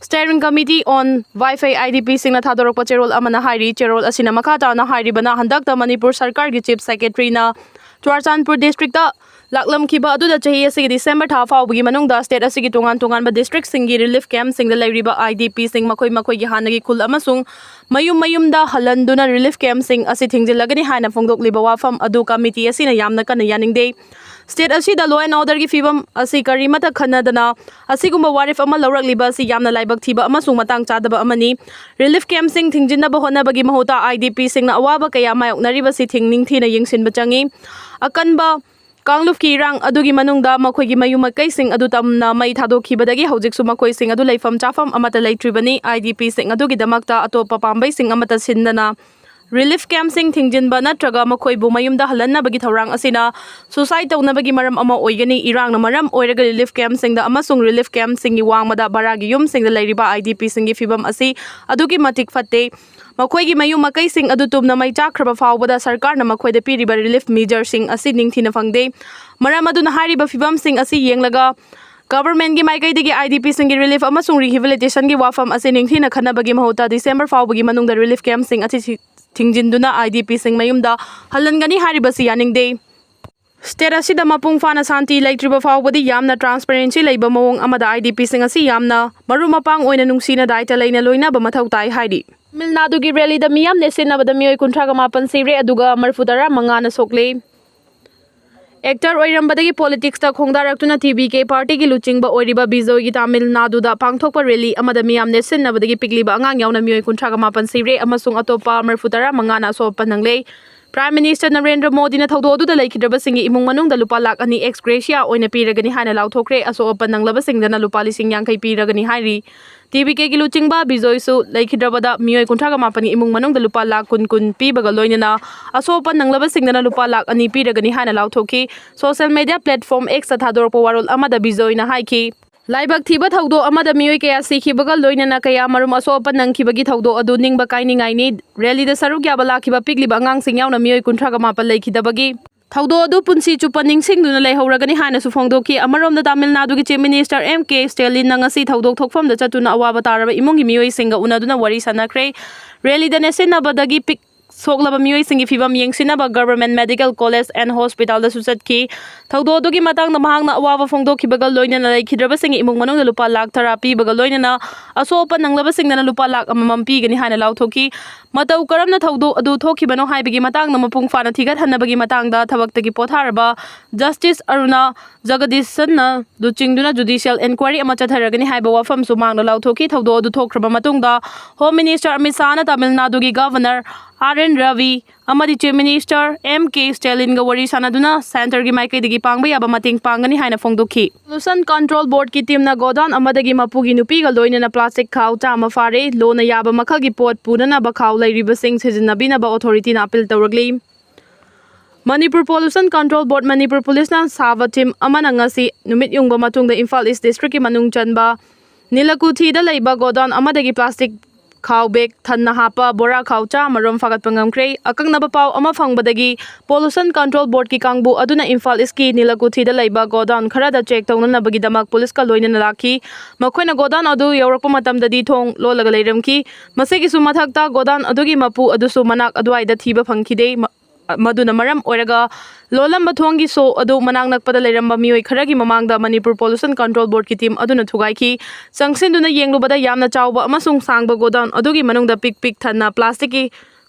Steering Committee on Vaiphei I D P ꯁꯤꯡꯅ ꯊꯥꯗꯣꯔꯛꯄ ꯆꯦꯔꯣꯜ ꯑꯃꯅ ꯍꯥꯏꯔꯤ꯫ ꯆꯦꯔꯣꯜ ꯑꯁꯤꯅ ꯃꯈꯥ ꯇꯥꯅ ꯍꯥꯏꯔꯤꯕꯅ, ꯍꯟꯗꯛꯇ ꯃꯅꯤꯄꯨꯔ ꯁꯔꯀꯥꯔꯒꯤ Chief Secretary ꯅ ꯆꯨꯔꯆꯥꯟꯄꯨꯔ district ꯇ ꯂꯥꯛꯂꯝꯈꯤꯕ ꯑꯗꯨꯗ ꯆꯍꯤ ꯑꯁꯤꯒꯤ December ꯊꯥ ꯐꯥꯎꯕꯒꯤ ꯃꯅꯨꯡꯗ state ꯑꯁꯤꯒꯤ ꯇꯣꯉꯥꯟ ꯇꯣꯉꯥꯟꯕ district ꯁꯤꯡꯒꯤ relief camp ꯁꯤꯡꯗ ꯂꯩꯔꯤꯕ I D P ꯁꯤꯡ ꯃꯈꯣꯏ ꯃꯈꯣꯏꯒꯤ ꯍꯥꯟꯅꯒꯤ ꯈꯨꯜ ꯑꯃꯁꯨꯡ ꯃꯌꯨꯝ ꯃꯌꯨꯝꯗ ꯍꯜꯍꯟꯗꯨꯅ relief camp ꯁꯤꯡ ꯑꯁꯤ ꯊꯤꯡꯖꯤꯜꯂꯒꯅꯤ ꯍꯥꯏꯅ ꯐꯣꯡꯗꯣꯛꯂꯤꯕ ꯋꯥꯐꯝ ꯑꯗꯨ committee ꯑꯁꯤꯅ ꯌꯥꯝꯅ ꯀꯟꯅ ꯌꯥꯅꯤꯡꯗꯦ꯫ State ꯑꯁꯤꯗ law and order ꯒꯤ ꯐꯤꯕꯝ ꯑꯁꯤ ꯀꯔꯤꯃꯠꯇ ꯈꯟꯅꯗꯅ ꯑꯁꯤꯒꯨꯝꯕ ꯋꯥꯔꯦꯞ ꯑꯃ ꯂꯧꯔꯛꯂꯤꯕ ꯑꯁꯤ ꯌꯥꯝꯅ ꯂꯥꯏꯕꯛ ꯊꯤꯕ ꯑꯃꯁꯨꯡ ꯃꯇꯥꯡ ꯆꯥꯗꯕ ꯑꯃꯅꯤ꯫ Relief camp ꯁꯤꯡ ꯊꯤꯡꯖꯤꯟꯅꯕ ꯍꯣꯠꯅꯕꯒꯤ ꯃꯍꯨꯠꯇ I D P ꯁꯤꯡꯅ ꯑꯋꯥꯕ ꯀꯌꯥ ꯃꯥꯌꯣꯛꯅꯔꯤꯕꯁꯤ ꯊꯤꯡ ꯅꯤꯡꯊꯤꯅ ꯌꯦꯡꯁꯤꯟꯕ ꯆꯪꯏ꯫ ꯑꯀꯟꯕ ꯀꯥꯡꯂꯨꯞꯀꯤ ꯏꯔꯥꯡ ꯑꯗꯨꯒꯤ ꯃꯅꯨꯡꯗ ꯃꯈꯣꯏꯒꯤ ꯃꯌꯨꯝ ꯃꯀꯩꯁꯤꯡ ꯑꯗꯨ ꯇꯝꯅ ꯃꯩ ꯊꯥꯗꯣꯛꯈꯤꯕꯗꯒꯤ ꯍꯧꯖꯤꯛꯁꯨ ꯃꯈꯣꯏꯁꯤꯡ ꯑꯗꯨ ꯂꯩꯐꯝ ꯆꯥꯐꯝ ꯑꯃꯠꯇ ꯂꯩꯇ꯭ꯔꯤꯕꯅꯤ꯫ I D P ꯁꯤꯡ ꯑꯗꯨꯒꯤꯗꯃꯛꯇ ꯑꯇꯣꯞꯄ ꯄꯥꯝꯕꯩꯁꯤꯡ ꯑꯃꯠꯇ ꯁꯤꯟꯗꯅ ꯔꯤꯂꯤꯐ ꯀꯦꯝꯞꯁꯤꯡ ꯊꯤꯡꯖꯤꯟꯕ ꯅꯠꯇ꯭ꯔꯒ ꯃꯈꯣꯏꯕꯨ ꯃꯌꯨꯝꯗ ꯍꯜꯍꯟꯅꯕꯒꯤ ꯊꯧꯔꯥꯡ ꯑꯁꯤꯅ ꯁꯨꯁꯥꯏꯗ ꯇꯧꯅꯕꯒꯤ ꯃꯔꯝ ꯑꯃ ꯑꯣꯏꯒꯅꯤ꯫ ꯏꯔꯥꯡꯅ ꯃꯔꯝ ꯑꯣꯏꯔꯒ ꯔꯤꯂꯤꯐ ꯀꯦꯝꯞꯁꯤꯡꯗ ꯑꯃꯁꯨꯡ ꯔꯤꯂꯤꯐ ꯀꯦꯝꯞꯁꯤꯡꯒꯤ ꯋꯥꯡꯃꯗ ꯚꯔꯥꯒꯤ ꯌꯨꯝꯁꯤꯡꯗ ꯂꯩꯔꯤꯕ IDPꯁꯤꯡꯒꯤ ꯐꯤꯚꯝ ꯑꯁꯤ ꯑꯗꯨꯛꯀꯤ ꯃꯇꯤꯛ ꯐꯠꯇꯦ꯫ ꯃꯈꯣꯏꯒꯤ ꯃꯌꯨꯝ ꯃꯀꯩꯁꯤꯡ ꯑꯗꯨ ꯇꯨꯝꯅ ꯃꯩ ꯆꯥꯛꯈ꯭ꯔꯕ ꯐꯥꯎꯕꯗ ꯁꯔꯀꯥꯔꯅ ꯃꯈꯣꯏꯗ ꯄꯤꯔꯤꯕ ꯔꯤꯂꯤꯐ ꯃꯤꯖꯔꯁꯤꯡ ꯑꯁꯤ ꯅꯤꯡꯊꯤꯅ ꯐꯪꯗꯦ꯫ ꯃꯔꯝ ꯑꯗꯨꯅ ꯍꯥꯏꯔꯤꯕ ꯐꯤꯚꯝꯁꯤꯡ ꯑꯁꯤ ꯌꯦꯡꯂꯒ ꯒꯚꯔꯟꯃꯦꯟꯠꯀꯤ ꯃꯥꯏꯀꯩꯗꯒꯤ IDPꯁꯤꯡꯒꯤ ꯔꯤꯂꯤꯐ ꯑꯃꯁꯨꯡ ꯔꯤꯍꯦꯕꯤꯂꯤꯇꯦꯁꯟꯒꯤ ꯋꯥꯐꯝ ꯑꯁꯤ ꯅꯤꯡꯊꯤꯅ ꯈꯟꯅꯕꯒꯤ ꯃꯍꯨꯠꯇ ꯗꯤꯁꯦꯝꯕꯔ ꯐꯥꯎꯕꯒꯤ ꯃꯅꯨꯡꯗ ꯔꯤꯂꯤꯐ ꯀꯦꯝꯞꯁꯤꯡ ꯑꯁꯤ ꯊꯤ-, ꯊꯤꯡꯖꯤꯟꯗꯨꯅ IDPꯁꯤꯡ ꯃꯌꯨꯝꯗ ꯍꯜꯍꯟꯒꯅꯤ ꯍꯥꯏꯔꯤꯕꯁꯤ ꯌꯥꯅꯤꯡꯗꯦ꯫ ꯁ꯭ꯇꯦꯠ ꯑꯁꯤꯗ ꯃꯄꯨꯡ ꯐꯥꯅ ꯁꯥꯟꯇꯤ ꯂꯩꯇ꯭ꯔꯤꯕ ꯐꯥꯎꯕꯗꯤ ꯌꯥꯝꯅ ꯇ꯭ꯔꯥꯟꯁꯄꯦꯔꯦꯟꯁꯤ ꯂꯩꯕ ꯃꯑꯣꯡ ꯑꯃꯗ IDPꯁꯤꯡ ꯑꯁꯤ ꯌꯥꯝꯅ ꯃꯔꯨꯞ ꯃꯄꯥꯡ ꯑꯣꯏꯅ ꯅꯨꯡꯁꯤꯅ ꯗꯥꯏꯇ ꯂꯩꯅ ꯂꯣꯏꯅꯕ ꯃꯊꯧ ꯇꯥꯏ ꯍꯥꯏꯔꯤ꯫ ꯇꯥꯃꯤꯜ ꯅꯥꯗꯨꯒꯤ ꯔꯦꯂꯤꯗ ꯃꯤꯌꯥꯝ ꯅꯦꯠꯁꯤꯟꯅꯕꯗ ꯃꯤꯑꯣꯏ ꯀꯨꯟꯊ꯭ꯔꯥꯒ ꯃꯥꯄꯟ ꯁꯤꯔꯦ, ꯑꯗꯨꯒ ꯃꯔꯤꯐꯨ ꯇꯔꯥ ꯃꯉꯥꯅ ꯁꯣꯛꯂꯦ꯫ ꯑꯦꯛꯇꯔ ꯑꯣꯏꯔꯝꯕꯗꯒꯤ ꯄꯣꯂꯤꯇꯤꯛꯁꯇ ꯈꯣꯡꯗꯥꯔꯛꯇꯨꯅ TVK ꯄꯥꯔꯇꯤꯒꯤ ꯂꯨꯆꯤꯡꯕ ꯑꯣꯏꯔꯤꯕ ꯕꯤꯖꯣꯏꯒꯤ ꯇꯥꯃꯤꯜ ꯅꯥꯗꯨꯗ ꯄꯥꯡꯊꯣꯛꯄ ꯔꯦꯂꯤ ꯑꯃꯗ ꯃꯤꯌꯥꯝ ꯅꯦꯠꯁꯤꯟꯅꯕꯗꯒꯤ ꯄꯤꯛꯂꯤꯕ ꯑꯉꯥꯡ ꯌꯥꯎꯅ ꯃꯤꯑꯣꯏ ꯀꯨꯟꯊ꯭ꯔꯥꯒ ꯃꯥꯄꯟ ꯁꯤꯔꯦ ꯑꯃꯁꯨꯡ ꯑꯇꯣꯞꯄ ꯃꯔꯤꯐꯨ ꯇꯔꯥ ꯃꯉꯥꯅ ꯑꯁꯣꯛ ꯑꯄꯟ ꯅꯪꯂꯦ꯫ ꯄ꯭ꯔꯥꯏꯝ ꯃꯤꯅꯤꯁꯇꯔ ꯅꯔꯦꯟꯗ꯭ꯔ ꯃꯣꯗꯤꯅ ꯊꯧꯗꯣꯛ ꯑꯗꯨꯗ ꯂꯩꯈꯤꯗ꯭ꯔꯕꯁꯤꯡꯒꯤ ꯏꯃꯨꯡ ꯃꯅꯨꯡꯗ ꯂꯨꯄꯥ ꯂꯥꯈ ꯑꯅꯤ ꯑꯦꯛꯁ ꯒ꯭ꯔꯦꯁꯤꯌꯥ ꯑꯣꯏꯅ ꯄꯤꯔꯒꯅꯤ ꯍꯥꯏꯅ ꯂꯥꯎꯊꯣꯛꯈ꯭ꯔꯦ꯫ ꯑꯁꯣꯛ ꯑꯄꯟ ꯅꯪꯂꯕꯁꯤꯡꯗꯅ ꯂꯨꯄꯥ ꯂꯤꯁꯤꯡ ꯌꯥꯡꯈꯩ ꯄꯤꯔꯒꯅꯤ ꯍꯥꯏꯔꯤ꯫ TVKꯒꯤ ꯂꯨꯆꯤꯡꯕ ꯕꯤꯖꯣꯏꯁꯨ ꯂꯩꯈꯤꯗ꯭ꯔꯕꯗ ꯃꯤꯑꯣꯏ ꯀꯨꯟꯊ꯭ꯔꯥꯒ ꯃꯥꯄꯟꯒꯤ ꯏꯃꯨꯡ ꯃꯅꯨꯡꯗ ꯂꯨꯄꯥ ꯂꯥꯈ ꯀꯨꯟ ꯀꯨꯟ ꯄꯤꯕꯒ ꯂꯣꯏꯅꯅ ꯑꯁꯣꯛ ꯑꯄꯟ ꯅꯪꯂꯕꯁꯤꯡꯗꯅ ꯂꯨꯄꯥ ꯂꯥꯈ ꯑꯅꯤ ꯄꯤꯔꯒꯅꯤ ꯍꯥꯏꯅ ꯂꯥꯎꯊꯣꯛꯈꯤ꯫ ꯁꯣꯁꯤꯌꯦꯜ ꯃꯤꯗꯤꯌꯥ ꯄ꯭ꯂꯦꯠꯐꯣꯔꯝ Xꯇ ꯊꯥꯗꯣꯔꯛꯄ ꯋꯥꯔꯣꯜ ꯑꯃꯗ ꯕꯤꯖꯣꯏꯅ ꯍꯥꯏꯈꯤ, ꯂꯥꯏꯕꯛ ꯊꯤꯕ ꯊꯧꯗꯣꯛ ꯑꯃꯗ ꯃꯤꯑꯣꯏ ꯀꯌꯥ ꯁꯤꯈꯤꯕꯒ ꯂꯣꯏꯅꯅ ꯀꯌꯥ ꯃꯔꯨꯝ ꯑꯁꯣꯛ ꯑꯄꯟ ꯅꯪꯈꯤꯕꯒꯤ ꯊꯧꯗꯣꯛ ꯑꯗꯨ ꯅꯤꯡꯕ ꯀꯥꯏꯅꯤꯡꯉꯥꯏꯅꯤ꯫ ꯔꯦꯂꯤꯗ ꯁꯔꯨꯛ ꯌꯥꯕ ꯂꯥꯛꯈꯤꯕ ꯄꯤꯛꯂꯤꯕ ꯑꯉꯥꯡꯁꯤꯡ ꯌꯥꯎꯅ ꯃꯤꯑꯣꯏ ꯀꯨꯟꯊ꯭ꯔꯥꯒ ꯃꯥꯄꯟ ꯂꯩꯈꯤꯗꯕꯒꯤ ꯊꯧꯗꯣꯛ ꯑꯗꯨ ꯄꯨꯟꯁꯤ ꯆꯨꯞꯄ ꯅꯤꯡꯁꯤꯡꯗꯨꯅ ꯂꯩꯍꯧꯔꯒꯅꯤ ꯍꯥꯏꯅꯁꯨ ꯐꯣꯡꯗꯣꯛꯈꯤ꯫ ꯑꯃꯔꯣꯝꯗ ꯇꯥꯃꯤꯜ ꯅꯥꯗꯨꯒꯤ ꯆꯤꯐ ꯃꯤꯅꯤꯁꯇꯔ M K ꯁ꯭ꯇꯦꯂꯤꯟꯅ ꯉꯁꯤ ꯊꯧꯗꯣꯛ ꯊꯣꯛꯐꯝꯗ ꯆꯠꯇꯨꯅ ꯑꯋꯥꯕ ꯇꯥꯔꯕ ꯏꯃꯨꯡꯒꯤ ꯃꯤꯑꯣꯏꯁꯤꯡꯒ ꯎꯅꯗꯨꯅ ꯋꯥꯔꯤ ꯁꯥꯟꯅꯈ꯭ꯔꯦ꯫ ꯔꯦꯂꯤꯗ ꯅꯦꯠꯁꯤꯟꯅꯕꯗꯒꯤ ꯄꯤꯛ ꯁꯣꯛꯂꯕ ꯃꯤꯑꯣꯏꯁꯤꯡꯒꯤ ꯐꯤꯚꯝ ꯌꯦꯡꯁꯤꯟꯅꯕ ꯒꯚꯔꯟꯃꯦꯟꯠ ꯃꯦꯗꯤꯀꯦꯜ ꯀꯣꯂꯦꯖ ꯑꯦꯟ ꯍꯣꯁꯄꯤꯇꯥꯜꯗꯁꯨ ꯆꯠꯈꯤ꯫ ꯊꯧꯗꯣꯛ ꯑꯗꯨꯒꯤ ꯃꯇꯥꯡꯗ ꯃꯍꯥꯛꯅ ꯑꯋꯥꯕ ꯐꯣꯡꯗꯣꯛꯈꯤꯕꯒ ꯂꯣꯏꯅꯅ ꯂꯩꯈꯤꯗ꯭ꯔꯕꯁꯤꯡꯒꯤ ꯏꯃꯨꯡ ꯃꯅꯨꯡꯗ ꯂꯨꯄꯥ ꯂꯥꯈ ꯇꯔꯥ ꯄꯤꯕꯒ ꯂꯣꯏꯅꯅ ꯑꯁꯣꯛ ꯑꯄꯟ ꯅꯪꯂꯕꯁꯤꯡꯗꯅ ꯂꯨꯄꯥ ꯂꯥꯈ ꯑꯃꯃꯝ ꯄꯤꯒꯅꯤ ꯍꯥꯏꯅ ꯂꯥꯎꯊꯣꯛꯈꯤ꯫ ꯃꯇꯧ ꯀꯔꯝꯅ ꯊꯧꯗꯣꯛ ꯑꯗꯨ ꯊꯣꯛꯈꯤꯕꯅꯣ ꯍꯥꯏꯕꯒꯤ ꯃꯇꯥꯡꯗ ꯃꯄꯨꯡ ꯐꯥꯅ ꯊꯤꯒꯠꯍꯟꯅꯕꯒꯤ ꯃꯇꯥꯡꯗ ꯊꯕꯛꯇꯒꯤ ꯄꯣꯊꯥꯔꯕ ꯖꯁꯇꯤꯁ ꯑꯔꯨꯅꯥ ꯖꯒꯗꯤꯁꯟꯅ ꯂꯨꯆꯤꯡꯗꯨꯅ ꯖꯨꯗꯤꯁꯤꯌꯦꯜ ꯏꯟꯀ꯭ꯋꯥꯏꯔꯤ ꯑꯃ ꯆꯠꯊꯔꯒꯅꯤ ꯍꯥꯏꯕ ꯋꯥꯐꯝꯁꯨ ꯃꯍꯥꯛꯅ ꯂꯥꯎꯊꯣꯛꯈꯤ꯫ ꯊꯧꯗꯣꯛ ꯑꯗꯨ ꯊꯣꯛꯈ꯭ꯔꯕ ꯃꯇꯨꯡꯗ ꯍꯣꯝ ꯃꯤꯅꯤꯁꯇꯔ ꯑꯃꯤꯠ ꯁꯥꯍꯅ ꯇꯥꯃꯤꯜ ꯅꯥꯗꯨꯒꯤ ꯒꯚꯔꯅꯔ R N Ravi ꯑꯃꯗꯤ ꯆꯤꯐ ꯃꯤꯅꯤꯁꯇꯔ M K ꯁ꯭ꯇꯦꯂꯤꯟꯒ ꯋꯥꯔꯤ ꯁꯥꯟꯅꯗꯨꯅ ꯁꯦꯟꯇꯔꯒꯤ ꯃꯥꯏꯀꯩꯗꯒꯤ ꯄꯥꯡꯕ ꯌꯥꯕ ꯃꯇꯦꯡ ꯄꯥꯡꯒꯅꯤ ꯍꯥꯏꯅ ꯐꯣꯡꯗꯣꯛꯈꯤ꯫ ꯄꯣꯂꯨꯁꯟ ꯀꯟꯇ꯭ꯔꯣꯜ ꯕꯣꯔꯗꯀꯤ ꯇꯤꯝꯅ ꯒꯣꯗꯥꯎꯟ ꯑꯃꯗꯒꯤ ꯃꯄꯨꯒꯤ ꯅꯨꯄꯤꯒ ꯂꯣꯏꯅꯅ ꯄ꯭ꯂꯥꯁꯇꯤꯛ ꯈꯥꯎ ꯆꯥꯝꯃ ꯐꯥꯔꯦ꯫ ꯂꯣꯟꯅ ꯌꯥꯕ ꯃꯈꯜꯒꯤ ꯄꯣꯠ ꯄꯨꯅꯅꯕ ꯈꯥꯎ ꯂꯩꯔꯤꯕꯁꯤꯡ ꯁꯤꯖꯤꯟꯅꯕꯤꯅꯕ ꯑꯣꯊꯣꯔꯤꯇꯤꯅ ꯑꯄꯤꯜ ꯇꯧꯔꯛꯂꯤ꯫ ꯃꯅꯤꯄꯨꯔ ꯄꯣꯂꯨꯁꯟ ꯀꯟꯇ꯭ꯔꯣꯜ ꯕꯣꯔꯗ, ꯃꯅꯤꯄꯨꯔ ꯄꯨꯂꯤꯁꯅ ꯁꯥꯕ ꯇꯤꯝ ꯑꯃꯅ ꯉꯁꯤ ꯅꯨꯃꯤꯠ ꯌꯨꯡꯕ ꯃꯇꯨꯡꯗ ꯏꯝꯐꯥꯜ ꯏꯁ ꯗꯤꯁꯇ꯭ꯔꯤꯛꯀꯤ ꯃꯅꯨꯡ ꯆꯟꯕ ꯅꯤꯂꯀꯨꯊꯤꯗ ꯂꯩꯕ ꯒꯣꯗꯥꯎꯟ ꯑꯃꯗꯒꯤ ꯄ꯭ꯂꯥꯁꯇꯤꯛ ꯈꯥꯎ ꯕꯦꯒ ꯊꯟꯅ ꯍꯥꯞꯄ ꯕꯣꯔꯥ ꯈꯥꯎ ꯆꯥꯃꯔꯣꯝ ꯐꯥꯒꯠꯄ ꯉꯝꯈ꯭ꯔꯦ꯫ ꯑꯀꯛꯅꯕ ꯄꯥꯎ ꯑꯃ ꯐꯪꯕꯗꯒꯤ ꯄꯣꯂꯨꯁꯟ ꯀꯟꯇ꯭ꯔꯣꯜ ꯕꯣꯔꯗꯀꯤ ꯀꯥꯡꯕꯨ ꯑꯗꯨꯅ ꯏꯝꯐꯥꯜ ꯏꯁꯀꯤ ꯅꯤꯂꯀꯨꯊꯤꯗ ꯂꯩꯕ ꯒꯣꯗꯥꯎꯟ ꯈꯔꯗ ꯆꯦꯛ ꯇꯧꯅꯅꯕꯒꯤꯗꯃꯛ ꯄꯨꯂꯤꯁꯀ ꯂꯣꯏꯅꯅ ꯂꯥꯛꯈꯤ꯫ ꯃꯈꯣꯏꯅ ꯒꯣꯗꯥꯎꯟ ꯑꯗꯨ ꯌꯧꯔꯛꯄ ꯃꯇꯝꯗꯗꯤ ꯊꯣꯡ ꯂꯣꯜꯂꯒ ꯂꯩꯔꯝꯈꯤ꯫ ꯃꯁꯤꯒꯤꯁꯨ ꯃꯊꯛꯇ, ꯒꯣꯗꯥꯎꯟ ꯑꯗꯨꯒꯤ ꯃꯄꯨ ꯑꯗꯨꯁꯨ ꯃꯅꯥꯛ ꯑꯗꯨꯋꯥꯏꯗ ꯊꯤꯕ ꯐꯪꯈꯤꯗꯦ꯫ ꯃ-, ꯃꯗꯨꯅ ꯃꯔꯝ ꯑꯣꯏꯔꯒ ꯂꯣꯜꯂꯝꯕ ꯊꯣꯡꯒꯤ ꯁꯣ ꯑꯗꯨ ꯃꯅꯥꯛ ꯅꯛꯄꯗ ꯂꯩꯔꯝꯕ ꯃꯤꯑꯣꯏ ꯈꯔꯒꯤ ꯃꯃꯥꯡꯗ ꯃꯅꯤꯄꯨꯔ ꯄꯣꯂꯨꯁꯟ ꯀꯟꯇ꯭ꯔꯣꯜ ꯕꯣꯔꯗꯀꯤ ꯇꯤꯝ ꯑꯗꯨꯅ ꯊꯨꯒꯥꯏꯈꯤ꯫ ꯆꯪꯁꯤꯟꯗꯨꯅ ꯌꯦꯡꯂꯨꯕꯗ ꯌꯥꯝꯅ ꯆꯥꯎꯕ ꯑꯃꯁꯨꯡ ꯁꯥꯡꯕ ꯒꯣꯗꯥꯎꯟ ꯑꯗꯨꯒꯤ ꯃꯅꯨꯡꯗ ꯄꯤꯛ ꯄꯤꯛ ꯊꯟꯅ ꯄ꯭ꯂꯥꯁꯇꯤꯛꯀꯤ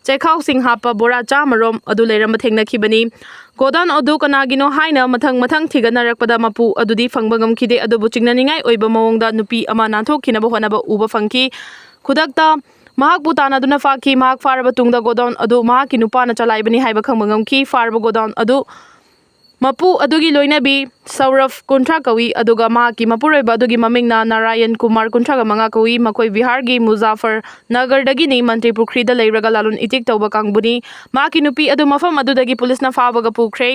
ꯆꯦꯛꯈꯥꯎꯁꯤꯡ ꯍꯥꯞꯄ ꯕꯣꯔꯥ ꯆꯥꯃꯔꯣꯝ ꯑꯗꯨ ꯂꯩꯔꯝꯕ ꯊꯦꯡꯅꯈꯤꯕꯅꯤ꯫ ꯒꯣꯗꯥꯎꯟ ꯑꯗꯨ ꯀꯅꯥꯒꯤꯅꯣ ꯍꯥꯏꯅ ꯃꯊꯪ ꯃꯊꯪ ꯊꯤꯒꯠꯅꯔꯛꯄꯗ ꯃꯄꯨ ꯑꯗꯨꯗꯤ ꯐꯪꯕ ꯉꯝꯈꯤꯗꯦ, ꯑꯗꯨꯕꯨ ꯆꯤꯡꯅꯅꯤꯡꯉꯥꯏ ꯑꯣꯏꯕ ꯃꯑꯣꯡꯗ ꯅꯨꯄꯤ ꯑꯃ ꯅꯥꯟꯊꯣꯛꯈꯤꯅꯕ ꯍꯣꯠꯅꯕ ꯎꯕ ꯐꯪꯈꯤ꯫ ꯈꯨꯗꯛꯇ ꯃꯍꯥꯛꯄꯨ ꯇꯥꯟꯅꯗꯨꯅ ꯐꯥꯈꯤ꯫ ꯃꯍꯥꯛ ꯐꯥꯔꯕ ꯇꯨꯡꯗ ꯒꯣꯗꯥꯎꯟ ꯑꯗꯨ ꯃꯍꯥꯛꯀꯤ ꯅꯨꯄꯥꯅ ꯆꯂꯥꯏꯕꯅꯤ ꯍꯥꯏꯕ ꯈꯪꯕ ꯉꯝꯈꯤ꯫ ꯐꯥꯔꯕ ꯒꯣꯗꯥꯎꯟ ꯑꯗꯨ ꯃꯄꯨ ꯑꯗꯨꯒꯤ ꯂꯣꯏꯅꯕꯤ ꯁꯧꯔꯐ ꯀꯨꯟꯊ꯭ꯔꯥ ꯀꯧꯏ, ꯑꯗꯨꯒ ꯃꯍꯥꯛꯀꯤ ꯃꯄꯨꯔꯣꯏꯕ ꯑꯗꯨꯒꯤ ꯃꯃꯤꯡꯅ ꯅꯥꯔꯥꯌꯟ ꯀꯨꯃꯥꯔ ꯀꯨꯟꯊ꯭ꯔꯥꯒ ꯃꯉꯥ ꯀꯧꯏ꯫ ꯃꯈꯣꯏ ꯕꯤꯍꯥꯔꯒꯤ ꯃꯨꯖꯥꯐꯔ ꯅꯒꯔꯗꯒꯤꯅꯤ꯫ ꯃꯟꯇ꯭ꯔꯤ ꯄꯨꯈ꯭ꯔꯤꯗ ꯂꯩꯔꯒ ꯂꯂꯣꯟ ꯏꯇꯤꯛ ꯇꯧꯕ ꯀꯥꯡꯕꯨꯅꯤ꯫ ꯃꯍꯥꯛꯀꯤ ꯅꯨꯄꯤ ꯑꯗꯨ ꯃꯐꯝ ꯑꯗꯨꯗꯒꯤ ꯄꯨꯂꯤꯁꯅ ꯐꯥꯕꯒ ꯄꯨꯈ꯭ꯔꯦ꯫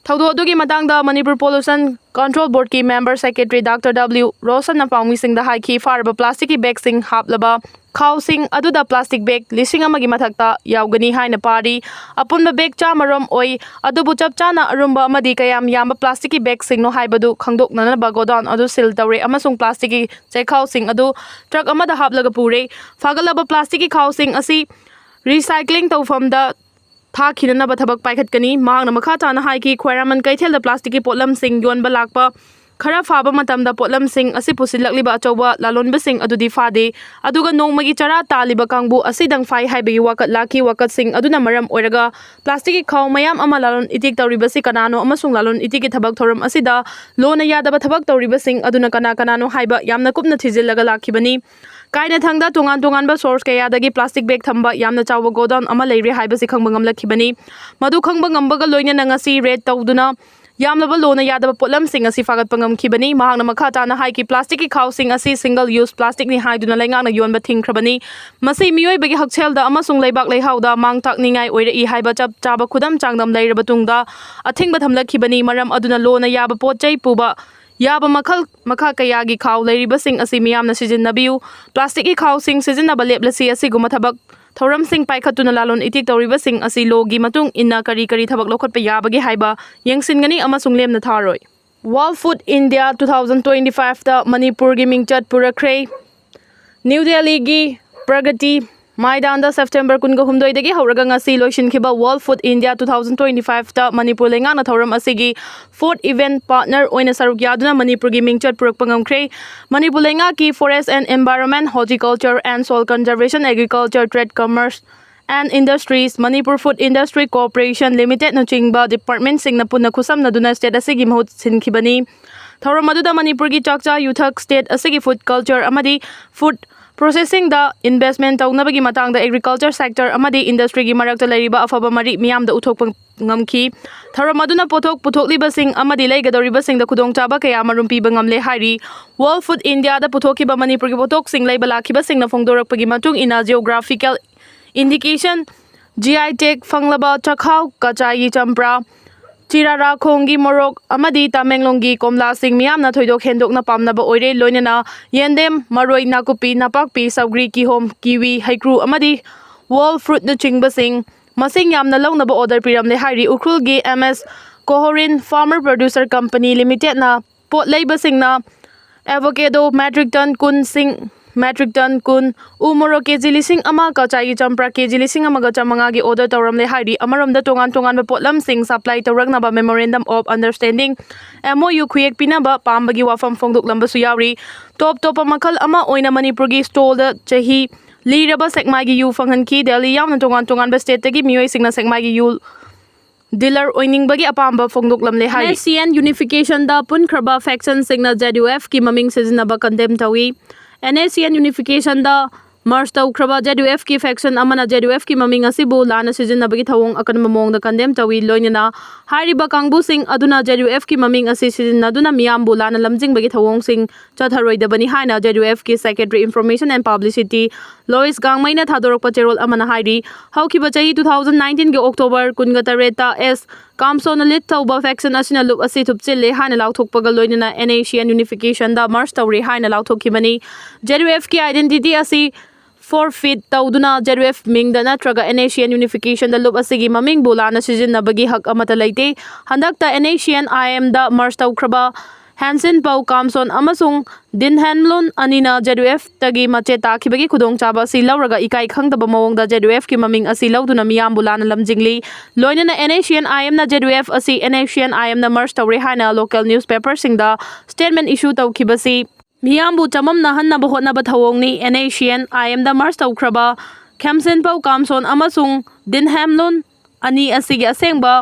ꯊꯧꯗꯣꯛ ꯑꯗꯨꯒꯤ ꯃꯇꯥꯡꯗ ꯃꯅꯤꯄꯨꯔ ꯄꯣꯂꯨꯁꯟ ꯀꯟꯇ꯭ꯔꯣꯜ ꯕꯣꯔꯗꯀꯤ ꯃꯦꯝꯕꯔ ꯁꯦꯀ꯭ꯔꯦꯇꯔꯤ ꯗꯥꯛꯇꯔ ꯗꯕ꯭ꯂꯤꯎ ꯔꯣꯁꯟꯅ ꯄꯥꯎꯃꯤꯁꯤꯡꯗ ꯍꯥꯏꯈꯤ, ꯐꯥꯔꯕ ꯄ꯭ꯂꯥꯁꯇꯤꯛꯀꯤ ꯕꯦꯒꯁꯤꯡ ꯍꯥꯞꯂꯕ ꯈꯥꯎꯁꯤꯡ ꯑꯗꯨꯗ ꯄ꯭ꯂꯥꯁꯇꯤꯛ ꯕꯦꯒ ꯂꯤꯁꯤꯡ ꯑꯃꯒꯤ ꯃꯊꯛꯇ ꯌꯥꯎꯒꯅꯤ ꯍꯥꯏꯅ ꯄꯥꯔꯤ꯫ ꯑꯄꯨꯟꯕ ꯕꯦꯒ ꯆꯥꯃꯔꯣꯝ ꯑꯣꯏ, ꯑꯗꯨꯕꯨ ꯆꯞ ꯆꯥꯅ ꯑꯔꯨꯝꯕ ꯑꯃꯗꯤ ꯀꯌꯥꯝ ꯌꯥꯝꯕ ꯄ꯭ꯂꯥꯁꯇꯤꯛꯀꯤ ꯕꯦꯒꯁꯤꯡꯅꯣ ꯍꯥꯏꯕꯗꯨ ꯈꯪꯗꯣꯛꯅꯅꯕ ꯒꯣꯗꯥꯎꯟ ꯑꯗꯨ ꯁꯤꯜ ꯇꯧꯔꯦ ꯑꯃꯁꯨꯡ ꯄ꯭ꯂꯥꯁꯇꯤꯛꯀꯤ ꯆꯦꯛꯈꯥꯎꯁꯤꯡ ꯑꯗꯨ ꯇ꯭ꯔꯛ ꯑꯃꯗ ꯍꯥꯞꯂꯒ ꯄꯨꯔꯦ꯫ ꯐꯥꯒꯠꯂꯕ ꯄ꯭ꯂꯥꯁꯇꯤꯛꯀꯤ ꯈꯥꯎꯁꯤꯡ ꯑꯁꯤ ꯔꯤꯁꯥꯏꯀ꯭ꯂꯤꯡ ꯇꯧꯐꯝꯗ ꯊꯥꯈꯤꯅꯅꯕ ꯊꯕꯛ ꯄꯥꯏꯈꯠꯀꯅꯤ꯫ ꯃꯍꯥꯛꯅ ꯃꯈꯥ ꯇꯥꯅ ꯍꯥꯏꯈꯤ, ꯈ꯭ꯋꯥꯏꯔꯝꯕꯟ ꯀꯩꯊꯦꯜꯗ ꯄ꯭ꯂꯥꯁꯇꯤꯛꯀꯤ ꯄꯣꯠꯂꯝꯁꯤꯡ ꯌꯣꯟꯕ ꯂꯥꯛꯄ ꯈꯔ ꯐꯥꯕ ꯃꯇꯝꯗ ꯄꯣꯠꯂꯝꯁꯤꯡ ꯑꯁꯤ ꯄꯨꯁꯤꯜꯂꯛꯂꯤꯕ ꯑꯆꯧꯕ ꯂꯂꯣꯟꯕꯁꯤꯡ ꯑꯗꯨꯗꯤ ꯐꯥꯗꯦ, ꯑꯗꯨꯒ ꯅꯣꯡꯃꯒꯤ ꯆꯔꯥ ꯇꯥꯜꯂꯤꯕ ꯀꯥꯡꯕꯨ ꯑꯁꯤꯗꯪ ꯐꯥꯏ ꯍꯥꯏꯕꯒꯤ ꯋꯥꯀꯠ ꯂꯥꯛꯈꯤ꯫ ꯋꯥꯀꯠꯁꯤꯡ ꯑꯗꯨꯅ ꯃꯔꯝ ꯑꯣꯏꯔꯒ ꯄ꯭ꯂꯥꯁꯇꯤꯛꯀꯤ ꯈꯥꯎ ꯃꯌꯥꯝ ꯑꯃ ꯂꯂꯣꯟ ꯏꯇꯤꯛ ꯇꯧꯔꯤꯕꯁꯤ ꯀꯅꯥꯅꯣ ꯑꯃꯁꯨꯡ ꯂꯂꯣꯟ ꯏꯇꯤꯛꯀꯤ ꯊꯕꯛ ꯊꯧꯔꯝ ꯑꯁꯤꯗ ꯂꯣꯟꯅ ꯌꯥꯗꯕ ꯊꯕꯛ ꯇꯧꯔꯤꯕꯁꯤꯡ ꯑꯗꯨꯅ ꯀꯅꯥ ꯀꯅꯥꯅꯣ ꯍꯥꯏꯕ ꯌꯥꯝꯅ ꯀꯨꯞꯅ ꯊꯤꯖꯤꯜꯂꯒ ꯂꯥꯛꯈꯤꯕꯅꯤ꯫ ꯀꯥꯏꯅꯊꯪꯗ ꯇꯣꯉꯥꯟ ꯇꯣꯉꯥꯟꯕ ꯁꯣꯔꯁ ꯀꯌꯥꯗꯒꯤ ꯄ꯭ꯂꯥꯁꯇꯤꯛ ꯕꯦꯒ ꯊꯝꯕ ꯌꯥꯝꯅ ꯆꯥꯎꯕ ꯒꯣꯗꯥꯎꯟ ꯑꯃ ꯂꯩꯔꯦ ꯍꯥꯏꯕꯁꯤ ꯈꯪꯕ ꯉꯝꯂꯛꯈꯤꯕꯅꯤ꯫ ꯃꯗꯨ ꯈꯪꯕ ꯉꯝꯕꯒ ꯂꯣꯏꯅꯅ ꯉꯁꯤ ꯔꯦꯗ ꯇꯧꯗꯨꯅ ꯌꯥꯝꯂꯕ ꯂꯣꯅ ꯌꯥꯗꯕ ꯄꯣꯠꯂꯝꯁꯤꯡ ꯑꯁꯤ ꯐꯥꯒꯠꯄ ꯉꯝꯈꯤꯕꯅꯤ꯫ ꯃꯍꯥꯛꯅ ꯃꯈꯥ ꯇꯥꯅ ꯍꯥꯏꯈꯤ, "ꯄ꯭ꯂꯥꯁꯇꯤꯛꯀꯤ ꯈꯥꯎꯁꯤꯡ ꯑꯁꯤ single use plasticꯅꯤ ꯍꯥꯏꯗꯨꯅ ꯂꯩꯉꯥꯛꯅ ꯌꯣꯟꯕ ꯊꯤꯡꯈ꯭ꯔꯕꯅꯤ꯫ ꯃꯁꯤ ꯃꯤꯑꯣꯏꯕꯒꯤ ꯍꯛꯁꯦꯜꯗ ꯑꯃꯁꯨꯡ ꯂꯩꯕꯥꯛ ꯂꯩꯍꯥꯎꯗ ꯃꯥꯡ ꯇꯥꯛꯅꯤꯡꯉꯥꯏ ꯑꯣꯏꯔꯛꯏ ꯍꯥꯏꯕ ꯆꯞ ꯆꯥꯕ ꯈꯨꯗꯝ ꯆꯥꯡꯗꯝ ꯂꯩꯔꯕ ꯇꯨꯡꯗ ꯑꯊꯤꯡꯕ ꯊꯝꯂꯛꯈꯤꯕꯅꯤ꯫ ꯃꯔꯝ ꯑꯗꯨꯅ ꯂꯣꯅ ꯌꯥꯕ ꯄꯣꯠ ꯆꯩ ꯄꯨꯕ ꯌꯥꯕ ꯃꯈꯜ ꯃꯈꯥ ꯀꯌꯥꯒꯤ ꯈꯥꯎ ꯂꯩꯔꯤꯕꯁꯤꯡ ꯑꯁꯤ ꯃꯤꯌꯥꯝꯅ ꯁꯤꯖꯤꯟꯅꯕꯤꯌꯨ꯫ ꯄ꯭ꯂꯥꯁꯇꯤꯛꯀꯤ ꯈꯥꯎꯁꯤꯡ ꯁꯤꯖꯤꯟꯅꯕ ꯂꯦꯞꯂꯁꯤ ꯑꯁꯤꯒꯨꯝꯕ ꯊꯕꯛ ꯊꯧꯔꯝꯁꯤꯡ ꯄꯥꯏꯈꯠꯇꯨꯅ ꯂꯥꯂꯣꯟ ꯏꯇꯤꯛ ꯇꯧꯔꯤꯕꯁꯤꯡ ꯑꯁꯤ ꯂꯣꯒꯤ ꯃꯇꯨꯡ ꯏꯟꯅ ꯀꯔꯤ ꯀꯔꯤ ꯊꯕꯛ ꯂꯧꯈꯠꯄ ꯌꯥꯕꯒꯦ ꯍꯥꯏꯕ ꯌꯦꯡꯁꯤꯟꯒꯅꯤ ꯑꯃꯁꯨꯡ ꯂꯦꯝꯅ ꯊꯥꯔꯣꯏ"꯫ World Food India two thousand twenty fiveꯇ ꯃꯅꯤꯄꯨꯔꯒꯤ ꯃꯤꯡꯆꯠ ꯄꯨꯔꯛꯈ꯭ꯔꯦ꯫ ꯅ꯭ꯌꯨ ꯗꯦꯜꯂꯤꯒꯤ ꯄ꯭ꯔꯒꯇꯤ ꯃꯥꯏꯗꯥꯟꯗ September ꯀꯨꯟꯒ ꯍꯨꯝꯗꯣꯏꯗꯒꯤ ꯍꯧꯔꯒ ꯉꯁꯤ ꯂꯣꯏꯁꯤꯟꯈꯤꯕ World Food India two thousand twenty fiveꯇ Manipur ꯂꯩꯉꯥꯛꯅ ꯊꯧꯔꯝ ꯑꯁꯤꯒꯤ food event partner ꯑꯣꯏꯅ ꯁꯔꯨꯛ ꯌꯥꯗꯨꯅ ꯃꯅꯤꯄꯨꯔꯒꯤ ꯃꯤꯡꯆꯠ ꯄꯨꯔꯛꯄ ꯉꯝꯈ꯭ꯔꯦ꯫ ꯃꯅꯤꯄꯨꯔ ꯂꯩꯉꯥꯛꯀꯤ Forest and Environment, Horticulture and Soil Conservation, Agriculture, Trade, Commerce and Industries, Manipur Food Industry Corporation Limitedꯅꯆꯤꯡꯕ departmentꯁꯤꯡꯅ ꯄꯨꯟꯅ ꯈꯨꯠꯁꯝꯅꯗꯨꯅ state ꯑꯁꯤꯒꯤ ꯃꯍꯨꯠ ꯁꯤꯟꯈꯤꯕꯅꯤ꯫ ꯊꯧꯔꯝ ꯑꯗꯨꯗ ꯃꯅꯤꯄꯨꯔꯒꯤ ꯆꯥꯛꯆꯥ ꯌꯨꯊꯛ state ꯑꯁꯤꯒꯤ food culture ꯑꯃꯗꯤ food processingꯗ investment ꯇꯧꯅꯕꯒꯤ ꯃꯇꯥꯡꯗ agriculture sector ꯑꯃꯗꯤ industryꯒꯤ ꯃꯔꯛꯇ ꯂꯩꯔꯤꯕ ꯑꯐꯕ ꯃꯔꯤ ꯃꯤꯌꯥꯝꯗ ꯎꯠꯊꯣꯛꯄ ꯉꯝꯈꯤ꯫ ꯊꯧꯔꯝ ꯑꯗꯨꯅ ꯄꯣꯠꯊꯣꯛ ꯄꯨꯊꯣꯛꯂꯤꯕꯁꯤꯡ ꯑꯃꯗꯤ ꯂꯩꯒꯗꯧꯔꯤꯕꯁꯤꯡꯗ ꯈꯨꯗꯣꯡꯆꯥꯕ ꯀꯌꯥ ꯑꯃꯔꯣꯝ ꯄꯤꯕ ꯉꯝꯂꯦ ꯍꯥꯏꯔꯤ꯫ World Food Indiaꯗ ꯄꯨꯊꯣꯛꯈꯤꯕ ꯃꯅꯤꯄꯨꯔꯒꯤ ꯄꯣꯠꯊꯣꯛꯁꯤꯡ ꯂꯩꯕ ꯂꯥꯛꯈꯤꯕꯁꯤꯡꯅ ꯐꯣꯡꯗꯣꯔꯛꯄꯒꯤ ꯃꯇꯨꯡ ꯏꯟꯅ geographical indication, G I tag ꯐꯪꯂꯕ ꯆꯥꯛꯍꯥꯎ, ꯀꯆꯥꯏꯒꯤ ꯆꯝꯄ꯭ꯔꯥ, ꯆꯤꯔꯥꯔꯥꯈꯣꯡꯒꯤ ꯃꯣꯔꯣꯛ ꯑꯃꯗꯤ ꯇꯃꯦꯡꯂꯣꯡꯒꯤ ꯀꯣꯝꯂꯥꯁꯤꯡ ꯃꯤꯌꯥꯝꯅ ꯊꯣꯏꯗꯣꯛ ꯍꯦꯟꯗꯣꯛꯅ ꯄꯥꯝꯅꯕ ꯑꯣꯏꯔꯦ꯫ ꯂꯣꯏꯅꯅ ꯌꯦꯟꯗꯦꯝ, ꯃꯔꯣꯏ, ꯅꯥꯀꯨꯞꯄꯤ, ꯅꯄꯥꯛꯄꯤ, ꯁꯧꯒ꯭ꯔꯤ, ꯀꯤꯍꯣꯝ, ꯀꯤꯋꯤ, ꯍꯩꯀ꯭ꯔꯨ ꯑꯃꯗꯤ wall fruitꯅꯆꯤꯡꯕꯁꯤꯡ ꯃꯁꯤꯡ ꯌꯥꯝꯅ ꯂꯧꯅꯕ order ꯄꯤꯔꯝꯂꯦ ꯍꯥꯏꯔꯤ꯫ ꯎꯈ꯭ꯔꯨꯜꯒꯤ M S Kohorin Farmer Producer Company Limitedꯅ ꯄꯣꯠ ꯂꯩꯕꯁꯤꯡꯅ avocado metric ton ꯀꯨꯟ, ꯁꯤꯡ metric ton ꯀꯨꯟ, ꯎ ꯃꯣꯔꯣꯛ ꯀꯦꯖꯤ ꯂꯤꯁꯤꯡ ꯑꯃ, ꯀꯆꯥꯏꯒꯤ ꯆꯝꯄ꯭ꯔꯥ ꯀꯦꯖꯤ ꯂꯤꯁꯤꯡ ꯑꯃꯒ ꯆꯥꯃꯉꯥꯒꯤ order ꯇꯧꯔꯝꯂꯦ ꯍꯥꯏꯔꯤ꯫ ꯑꯃꯔꯣꯝꯗ ꯇꯣꯉꯥꯟ ꯇꯣꯉꯥꯟꯕ ꯄꯣꯠꯂꯝꯁꯤꯡ supply ꯇꯧꯔꯛꯅꯕ memorandum of understanding, M O U, ꯈꯨꯌꯦꯛ ꯄꯤꯅꯕ ꯄꯥꯝꯕꯒꯤ ꯋꯥꯐꯝ ꯐꯣꯡꯗꯣꯛꯂꯝꯕꯁꯨ ꯌꯥꯎꯔꯤ꯫ ꯇꯣꯞ ꯇꯣꯞꯄ ꯃꯈꯜ ꯑꯃ ꯑꯣꯏꯅ ꯃꯅꯤꯄꯨꯔꯒꯤ stallꯗ ꯆꯍꯤ ꯂꯤꯔꯕ ꯁꯦꯛꯃꯥꯏꯒꯤ ꯌꯨ ꯐꯪꯍꯟꯈꯤ꯫ ꯗꯦꯜꯂꯤ ꯌꯥꯎꯅ ꯇꯣꯉꯥꯟ ꯇꯣꯉꯥꯟꯕ stateꯇꯒꯤ ꯃꯤꯑꯣꯏꯁꯤꯡꯅ ꯁꯦꯛꯃꯥꯏꯒꯤ ꯌꯨ dealer ꯑꯣꯏꯅꯤꯡꯕꯒꯤ ꯑꯄꯥꯝꯕ ꯐꯣꯡꯗꯣꯛꯂꯝꯂꯦ ꯍꯥꯏꯔꯤ꯫ N S C N unificationꯗ ꯄꯨꯟꯈ꯭ꯔꯕ factionꯁꯤꯡꯅ Z U Fꯀꯤ ꯃꯃꯤꯡ ꯁꯤꯖꯤꯟꯅꯕ condemn ꯇꯧꯏ꯫ N S C N unificationꯗ Merge ꯇꯧꯈ꯭ꯔꯕ Z U F ꯀꯤ faction ꯑꯃꯅ Z U F ꯀꯤ ꯃꯃꯤꯡ ꯑꯁꯤꯕꯨ ꯂꯥꯟꯅ ꯁꯤꯖꯤꯟꯅꯕꯒꯤ ꯊꯧꯑꯣꯡ ꯑꯀꯟꯕ ꯃꯑꯣꯡꯗ condemn ꯇꯧꯏ꯫ ꯂꯣꯏꯅꯅ ꯍꯥꯏꯔꯤꯕ ꯀꯥꯡꯕꯨꯁꯤꯡ ꯑꯗꯨꯅ Z U F ꯀꯤ ꯃꯃꯤꯡ ꯑꯁꯤ ꯁꯤꯖꯤꯟꯅꯗꯨꯅ ꯃꯤꯌꯥꯝꯕꯨ ꯂꯥꯟꯅ ꯂꯝꯖꯤꯡꯕꯒꯤ ꯊꯧꯑꯣꯡꯁꯤꯡ ꯆꯠꯊꯔꯣꯏꯗꯕꯅꯤ ꯍꯥꯏꯅ Z U F ꯀꯤ Secretary Information and Publicity ꯂꯣꯏꯁ ꯒꯥꯡꯃꯩꯅ ꯊꯥꯗꯣꯔꯛꯄ ꯆꯦꯔꯣꯜ ꯑꯃꯅ ꯍꯥꯏꯔꯤ꯫ ꯍꯧꯈꯤꯕ ꯆꯍꯤ two thousand nineteen ꯒꯤ October ꯀꯨꯟꯒ ꯇꯔꯦꯠꯇ S ꯀꯥꯝꯁꯣꯟꯅ lead ꯇꯧꯕ faction ꯑꯁꯤꯅ ꯂꯨꯞ ꯑꯁꯤ ꯊꯨꯞꯆꯤꯜꯂꯦ ꯍꯥꯏꯅ ꯂꯥꯎꯊꯣꯛꯄꯒ ꯂꯣꯏꯅꯅ N A C N unification the merge ꯇꯧꯔꯦ ꯍꯥꯏꯅ ꯂꯥꯎꯊꯣꯛꯈꯤꯕꯅꯤ꯫ Z U F ꯀꯤ identity ꯑꯁꯤ forfeit ꯇꯧꯗꯨꯅ Z U F ꯃꯤꯡꯗ ꯅꯠꯇ꯭ꯔꯒ N A C N unification ꯗ ꯂꯨꯞ ꯑꯁꯤꯒꯤ ꯃꯃꯤꯡꯕꯨ ꯂꯥꯟꯅ ꯁꯤꯖꯤꯟꯅꯕꯒꯤ ꯍꯛ ꯑꯃꯠꯇ ꯂꯩꯇꯦ꯫ ꯍꯟꯗꯛꯇ N A C N I M the merge ꯇꯧꯈ꯭ꯔꯕ ꯍꯦꯟꯁꯤꯟ ꯄꯧ ꯀꯥꯝꯁꯣꯟ ꯑꯃꯁꯨꯡ ꯗꯤꯟ ꯍꯦꯟꯂꯨꯟ ꯑꯅꯤꯅ Z U F ꯇꯒꯤ ꯃꯆꯦꯠ ꯇꯥꯈꯤꯕꯒꯤ ꯈꯨꯗꯣꯡꯆꯥꯕ ꯑꯁꯤ ꯂꯧꯔꯒ ꯏꯀꯥꯏ ꯈꯪꯗꯕ ꯃꯑꯣꯡꯗ Z U F ꯀꯤ ꯃꯃꯤꯡ ꯑꯁꯤ ꯂꯧꯗꯨꯅ ꯃꯤꯌꯥꯝꯕꯨ ꯂꯥꯟꯅ ꯂꯝꯖꯤꯡꯂꯤ꯫ ꯂꯣꯏꯅꯅ N A C N I M ꯅ Z U F ꯑꯁꯤ N A C N I M ꯅ merge ꯇꯧꯔꯦ ꯍꯥꯏꯅ local newspaper ꯁꯤꯡꯗ statement issue ꯇꯧꯈꯤꯕꯁꯤ ꯃꯤꯌꯥꯝꯕꯨ ꯆꯃꯝꯅꯍꯟꯅꯕ ꯍꯣꯠꯅꯕ ꯊꯧꯑꯣꯡꯅꯤ꯫ N A C N I M the merge ꯇꯧꯈ꯭ꯔꯕ ꯈꯦꯝꯁꯤꯟꯄꯧ ꯀꯥꯝꯁꯣꯟ ꯑꯃꯁꯨꯡ ꯗꯤꯟ ꯍꯦꯝꯂꯨꯟ ꯑꯅꯤ ꯑꯁꯤꯒꯤ ꯑꯁꯦꯡꯕ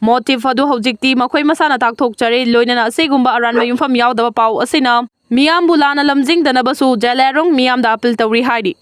motive ꯑꯗꯨ ꯍꯧꯖꯤꯛꯇꯤ ꯃꯈꯣꯏ ꯃꯁꯥꯅ ꯇꯥꯛꯊꯣꯛꯆꯔꯦ꯫ ꯂꯣꯏꯅꯅ ꯑꯁꯤꯒꯨꯝꯕ ꯑꯔꯥꯟꯕ ꯌꯨꯝꯐꯝ ꯌꯥꯎꯗꯕ ꯄꯥꯎ ꯑꯁꯤꯅ ꯃꯤꯌꯥꯝꯕꯨ ꯂꯥꯟꯅ ꯂꯝꯖꯤꯡꯗꯅꯕꯁꯨ ꯖꯦꯂꯦꯔꯣꯡ ꯃꯤꯌꯥꯝꯗ appeal ꯇꯧꯔꯤ ꯍꯥꯏꯔꯤ꯫